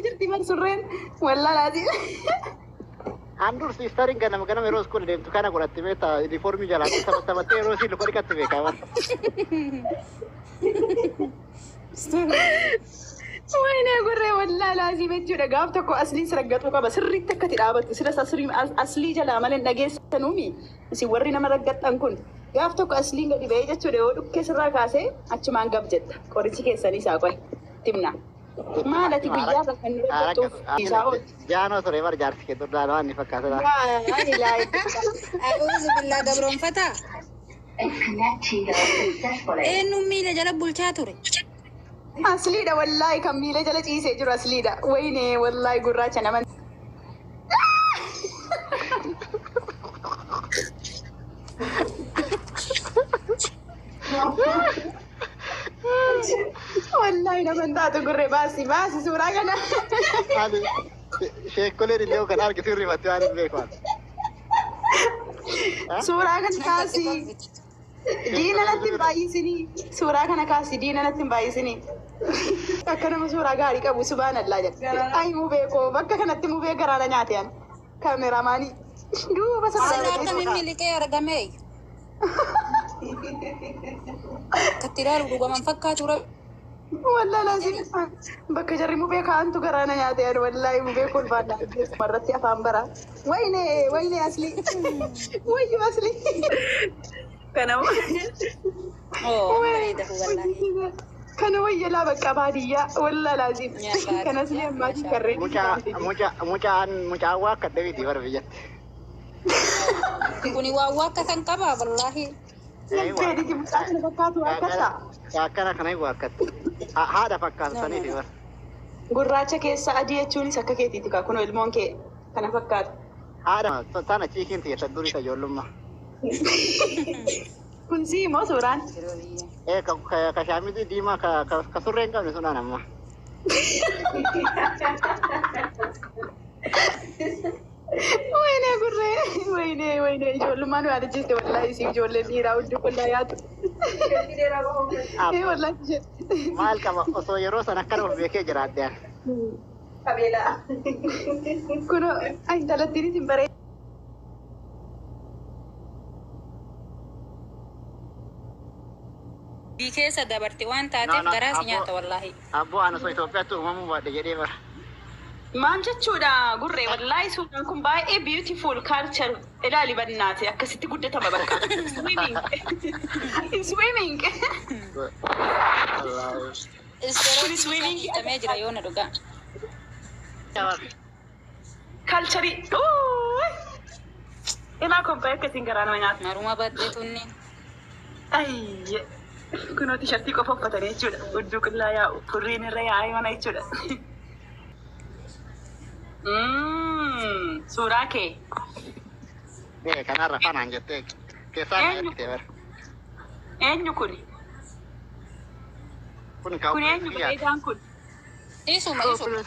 Jirti bar surreen wallaalaatii. An dur siistariin ganama ganama yeroo iskuula deemtu kana godhatte beektaa, yuunifoormii jalaa taphattee yeroo isiin luka dhiqatte beekaa bara. Wayinee gurree wallaalaatii jechuudha. Gaaf tokko asliin si raggaxuu qaba. Sirriitti akkati dhaabattu. Sila aslii jalaa malee hin dhageessanuumi. Isin warri nama raggaxxan kun. Gaaf tokko asliin gadi ba'ee jechuudha, yoo dhukkee sirraa kaasee achumaan gab jetta. Qorichi keessanii isaa qoy. Timna. Maal ati guyyaa irra kan nu raggaxxuuf isaa oolti? Jaanoo ture bar jaarsi kee duraan waan inni fakkaata. Waan ilaahi. A'uuzu billaa, gabroonfataa. Eenyuun miila jala bulchaa ture? Asliidha wallaahi, kan miila jala ciisee jiru asliidha. Wayinee wallaahi, gurraacha nama. Wallaahi nama hin taatu, gurree baasi baasi suuraa kana. Ani sheekkoleen illee kan argitu hirribatte waan hin beeku. Suuraa kana kaasi. Diina natti hin baay'isinii. Suuraa kana kaasi, diina natti hin baay'isinii. Akka nama suuraa gaarii qabu subhaanallaa jedha. Ay mubee koo, bakka kanatti mubee garaana nyaate an. Kaameraamaanii. Duuba sana. Silaa akkamiin miliqee argame? Akkatti ilaalu dhugaman fakkaatu rabbi. Wallaahi laazim bakka jarri mubee kaa'antu garaana nyaate an, wallaahi mubee kolfaadha. Irratti afaan bara. Wayne wayne asli. Wayyo asli. Kana Oo, bareeda wallaahi. Kana wayyalaa bakka baadiyyaa wallaahi laazim. Kanas ni ammaatiin karree. Mucaa mucaa mucaan mucaan waa akka dhabiiti bara biyyatti. Kuni waan akka kan qaba wallaahi. Keediti mucaa kana fakkaatu akkata. Akkana kana waa akkatti. Haadha fakkaatu saniiti bara. Gurraacha keessa adii jechuunis akka keetiiti kaa, kunoo ilmoon kee kana fakkaata. Haadha tana chiikiin tiyya durii ijoollummaa. Kun sii moo suuraan? Ee, ka shaamizii diimaa ka surree hin qabne sunaan amma. Wayinee gurree, wayinee wayinee, ijoollummaan waan ajjeeste wallaahi, isii ijoolleen dhiiraa hudduu qullaa yaatu. Ee wallaahi. Maal qaba osoo yeroo sana akkana of beekee jiraadde ani. Qabeelaa. Kunoo intalattiinis hin baree. Bii keessa dabarte waan taateef garaa si nyaata wallaahi. Abboo, ani osoo Itoophiyaatti uumamuu baadhe jedhee bara. Maal jechuudha gurree, wallaahi suuraan kun baay'ee beautiful culture, ilaali bannaate akkasitti guddatama bakka. Swimming. Swimming. Isteerootii swimming hiikamee jira yoona dhugaa. Culture. Ilaa kobbaa akkasiin garaa nama nyaata. Maruma baddee tunni. Ayye. Kunoo tishartii qofa uffatanii jechuudha. Hudduu qullaa yaa'u. Furriin irra yaa'ee mana jechuudha. Suuraa kee. Ee, kanarra fanaan jettee keessaa na Eenyu? ergite bara. Eenyu kuni? Kun kan Kun eenyu bareedaan kun? Isuma isuma.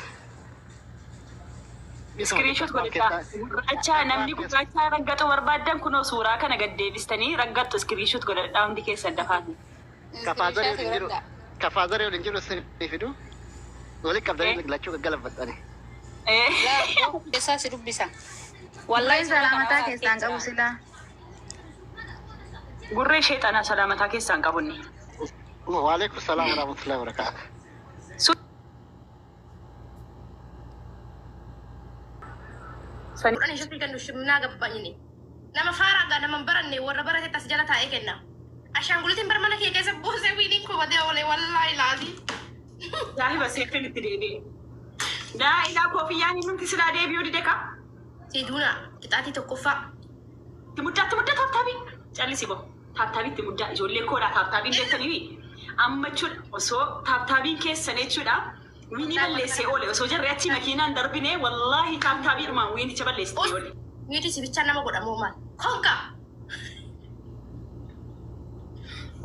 Screenshot godhadhaa. Gurraacha, namni gurraacha raggaxu barbaaddan kunoo suuraa kana gad deebistanii raggattu, screenshot godhadhaa hundi keessan dafaati. Kafaazarii waliin jiru. Kafaazarii waliin jiru isin fidu. Walitti qabdanii lachuu gaggalafatanii. Keessaa si dubbisa. Wallaahi Gurree salaamataa keessaan qabu silaa. Gurree sheexanaa salaamataa keessaan qabunni. Waalaikum salaam warahmatullahi wabarakatuh. Sani Kudhan isheetti kennu shimnaa gabbanyini. Nama faaraa gaa, nama hin baranne, warra barate tas jala taa'ee kenna. Ashaangulitiin bar mana kee keessa buusee wiiniin kubatee oole wallaahi laazii. Saahiba seeffen itti deebi'e. Daa'ilaa koofiyyaan inni silaa deebi'uu dide ka. Siiduuna qixaatii tokkoffaa. Itti muddaa, itti muddaa, tap tapii. Callisi boo. Tap tapii itti muddaa, ijoollee koodhaa tap tapiin beektanii amma jechuudha, osoo tap tapiin keessan jechuudha wiinii balleessee oole, osoo jarri achi makiinaan darbine, wallaahi tap tapiidhumaan wiinicha balleessitee oole. Miiti si bichaa nama godhamoo maal? Konka!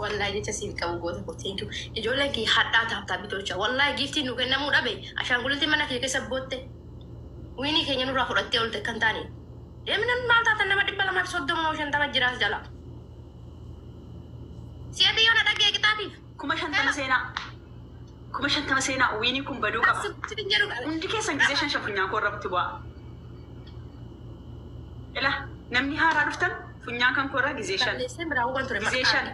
Wallaahi jecha siif qabu goota koo, thank you. Ijoolleen kee hadhaa tap tapii tolcha. Wallaahi giiftiin nu kennamuu dhabe, ashaangulitiin mana kee keessa bootte. Wiinii keenya nurraa fudhattee oolte kan taane. Deemnan maal taatan, nama 230 moo 50 jiraas jala. Si'ati yoo na dhagee qixaatiif. 50,000 seenaa. 50,000 seenaa, wiinii kun baduu qaba. Hundi keessan gisee shan shan funyaan koo irratti bu'aa. Ila namni haaraa dhuftan funyaan kan koo irraa gisee shan. Gisee shan.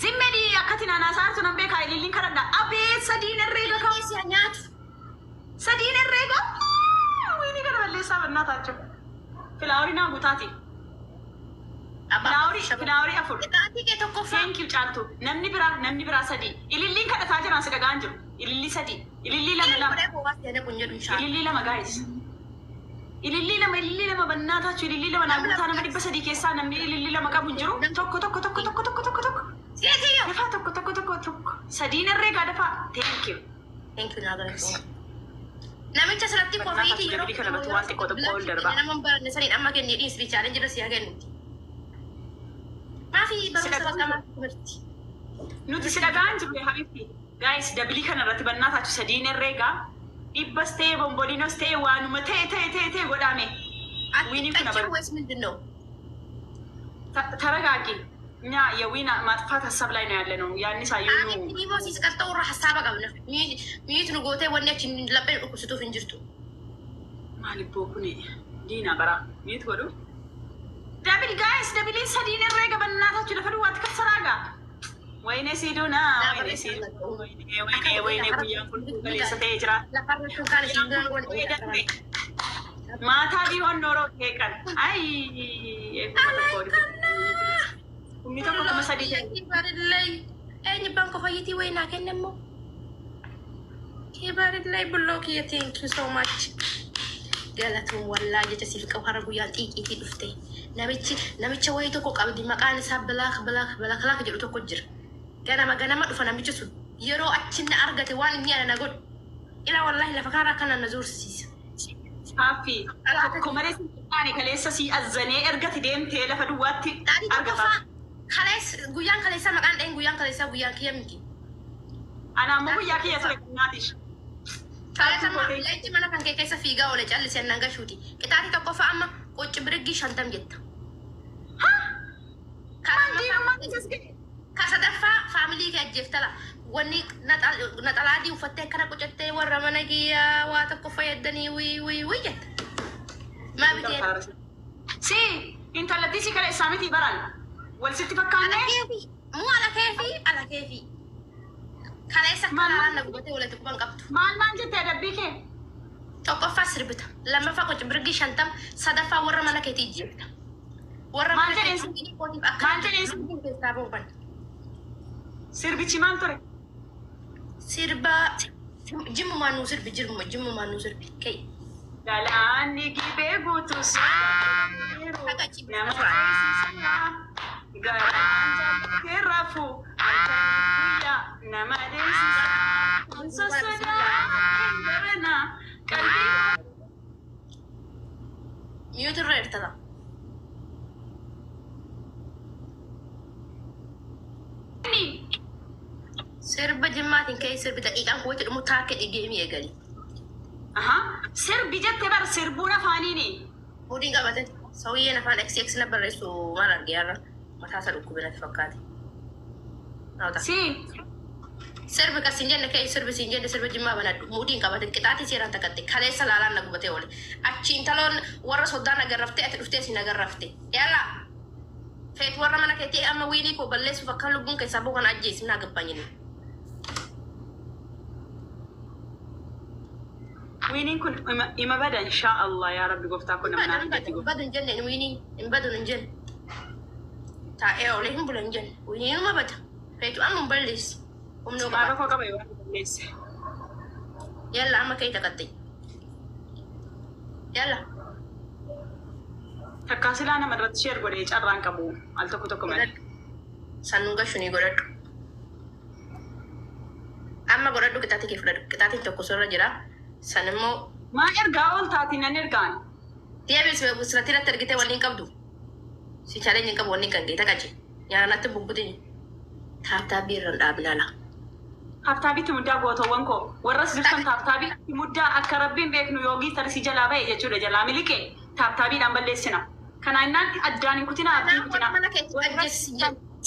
Zimmedii akkati naanaa saartu nan beekaa, ililliin kadhadha. Abeet, sadiin herreega kam. Sadiin herreega. Wiinii kana balleessaa bannaa taachuu. Filaaworii naa guutaati. Filaaworii, filaaworii afur. Thank you, Caaltu. Namni biraa sadii. Ililliin kadhataa jiran si dhagaan jiru. Ilillii sadii. Ilillii lama lama. Ilillii lama, guys. Ilillii lama, ilillii lama bannaa taachuu, ilillii lama naa guutaa. Nama 300 keessaa namni ilillii lama qabu hin jiru. Tokko, tokko, tokko, tokko, tokko, tokko, tokko. Dafaa, tokko, tokko, tokko, tokko. Sadiin herreegaa, dafaa. Thank you. Namicha asirratti kofiitii yeroo Jabbii kana irratti waan xiqqoo xiqqoo ol darba. Nama hin baranne saniin amma kennee dhiisri challenge irra si haa kennuti. Maafi barumsa bakka maaf timirti. Nuti si dhagaan jirre, habibti. Guys, dabilii kana irratti bannaa taachuu, sadiin herreegaa. Dhibbas ta'e, bomboliinos ta'e, waanuma ta'e ta'e ta'e ta'e godhame. Wiiniin kun አትቀጭም ወይስ ምንድን ነው? ተረጋጊ። እኛ የዊን ማጥፋት ሀሳብ ላይ ነው ያለ ነው። ያኒ ሳይሆኑ Ati ni boosiis qarxoo irra hasaaba qabna. Miit nu gootee wanni achi laphee dhukkubsituuf hin jirtu. Maalibboo kun diina bara miit godhu. Double, guys, dabiliin sadiin herreega bannaa taachuu, lafa duwwaatti kassaraagaa. ወይኔ ሲዱና፣ ወይኔ ሲዱ፣ ወይኔ ወይኔ ወይኔ፣ guyyaan kun galeessa ta'ee jira. Lafarra sun kaan isin biraan godhe. ማታ ቢሆን ኖሮ ይሄ ቀን አይ kumni tokko 3,000 ta'e. Kibarillee eenyu baan kofayyitii wayii naa kenne immoo. Kibarillee bulloo kiyya, thank you so much. Galatuun wallaa jecha siif qabu, har'a guyyaan xiiqiitii dhufte. Namichi namicha wayii tokko qabdi, maqaan isaa Bilaak Bilaak Bilaak Laak jedhu tokko jira. Ganama ganama dhufa namichi sun, yeroo achi na argate waan inni ana na godhu. Ila wallahi lafa kanarra akkana na zoorsiisa. Haaffi tokko malee si taane, kaleessa si azzanee ergati deemtee lafa duwwaatti Daadhii argata. Tokkoffaa kaleessa, guyyaan kaleessaa maqaan dha'in, guyyaan kaleessaa guyyaan kiyya miti. Ana ammoo guyyaa kiyya ture kannaatish. Kaleessa leenci mana kan kee keessa fiigaa oole callisee nan gashuuti. Qixaatii tokkoffaa amma qocci birigii 50 jetta. Ka sadaffaa faamilii kee ajjeeftala. Wanni naxalaa adii uffattee akkana qucattee warra mana kiyyaa waa tokko fayyadanii wii wii wii jetta. Maa bitee? Si intalattii si kaleessaa miti baran wal sitti fakkaanne. Ala keefi. Muu ala keefi, ala keefi. Kaleessa akka lalaan na gubatee walitti quban qabdu. Maal maal jette adabbii kee? Tokkoffaa sirbita. Lammaffaa qoci birgii 50. Sadaffaa warra mana keetii ijjeefta. Warra Maal mana jedheen? keetii kootiif akka Maal jedheen? keessaa booban. Sirbichi maal ture? Sirba jimmumaan nuu sirbi, jirmuma jimmumaan nuu sirbi. Kee. Galaanni gibee guutus Haqa cibbi. nama ceesisa. Garaan jaallatee rafu halkanii guyyaa nama deessisa. Sossodaa garana qalbii. Mute irra jirtata. Sirba jimmaatiin ka'ee sirbi, daqiiqaan kuwwatti dhumu taakka dhigeemii eegali. Aha, sirbi jette bar, sirbuun afaaniini. Hudiin qabate sawiyyeen afaan XX na barreessu maal argee har'a mataa isa dhukkube natti fakkaate. Naawta. Si Sirbi kas hin jenne, ka'ee sirbi siin jenne, sirba jimmaa banadhu. Mudiin qabate, qixaatii seeraan takkatte, kaleessa laalaan na gubatee oole. Achi intaloon warra soddaan agarraftee, ati dhuftee si nagarrafte. Yalla. Feet warra mana keetii amma wiinii koo balleessuuf akka lubbuun keessaa boo kana ajjeesi naa gabbanyini. Wiiniin kun ima bada inshaa Allah, yaa Rabbi gooftaa kun nama naaf gadi Hin badu hin jenne, wiiniin hin badu hin jenne. Taa'ee oolee hin bula hin jenne. Wiiniin uma bada. Feetu amma hin balleessi. Humnoo Maal qaba. koo qaba yoo balleesse. Yalla, amma ka'ee takatte. Yalla. Takkaa silaa nama irratti share godhee carraan qabu al tokko tokko malee. Sannuun gashu ni godhadhu. Amma godhadhu, qixaatii kee fudhadhu. Qixaatiin tokko sirra jira. San immoo Maa ergaa ol taatiin nan ergaan. Deebiin sirratti irratti ergitee wanni hin qabdu. Si challenge hin qabu, wanni kan gee taqaje. Nyaata natti bubbutin. Tap tapii irra hin dhaabnaa la. Tap tapiitti muddaa, gootowwan koo warras jirtan, tap tapiitti muddaa. Akka rabbiin beeknu yoogii tarsii jalaa ba'e jechuudha, jalaa miliqe tap tapiidhaan balleessina. Kanaa innaan addaan hin kutinaa, abdii hin Kanaaf kutinaa. mana keetti ajjeessi.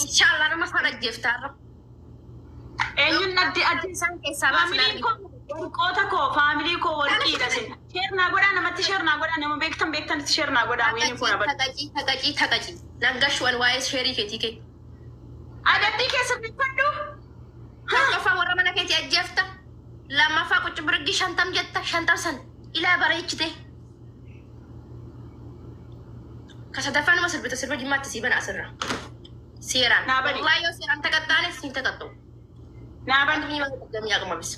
Inshaallah nama sana ajjeeftaarra. Eenyuun addi addi Isaan keessaa baasnaa Faamiliin koo warqoota koo faamilii koo warqiidha sin. Share naa godhaa namatti share naa godhaa nama beektan beektanitti share naa godhaa wiiniin kun abaddu. Taqacii taqacii taqacii. Nangashuwan waa'ee sheerii keetii kee. Adabbii keessa beekadhu. Tokkoffaa warra mana keetii ajjeefta. Lammaffaa qucu birgi 50 jetta 50 san ilaa bareechite. Ka sadaffaa numa sirbita sirba jimmaatti sii bana asirra. Seeraan. Naa bani. Wallahi yoo seeraan taqaxxaanes siin taqaxxu. Naa bani. Atumii waan qaqqabni aquma bisa.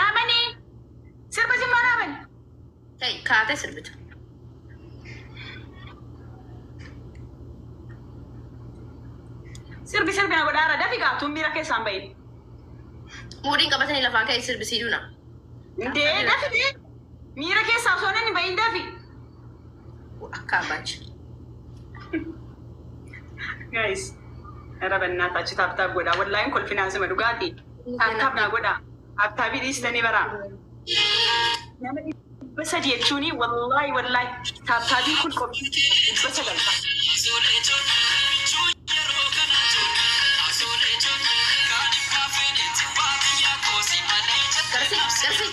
Naa bani. Sirba jimmaa naa bani. Ta'e kaatee sirbita. Sirbi sirbi na godhaara dafi gaaftuun miira keessaan bahin. Muudhiin qabatanii lafaa ka'e sirbisii duna. Dee dafi dee. Miira keessaa osoo inni bahin dafi. Akka abbaachi. Guys, ኧረ በእናታችሁ tap tap godhaa wallaahin kolfinaan sima dhugaati. Tap tap naa godhaa. Tap tapii dhiistanii bara. Nama 300 jechuuni wallaahi wallaahi tap tapiin kun qophii 900 ta'a. Garsi garsi garsi.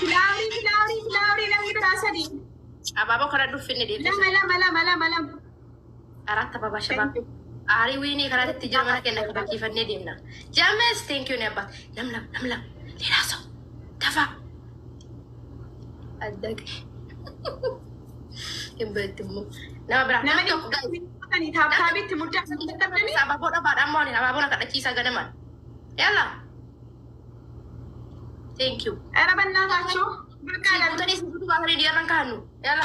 Filaarii filaarii filaarii namni biraa sadii. Abaaboo karaa dhuffinne deemte. Lama lama lama lama lama. አራት አበባ ሸባ አሪ ዊኒ ከራት jira mana kenna kabachiifannee deemna. James thank you አባት ለምለም ለምለም ሌላ ሰው ተፋ አደግ hin nama biraa Nama tokko dhibba tap tapiitti muddaa dadhabdanii. Abaaboo dhabaadhaan maali abaaboo na kadhachiisaa ganamaan yalla thank you ኧረ በእናታችሁ በቃ Guutanii si guutuu baasanii dhiyaatan kaa'annu yalla.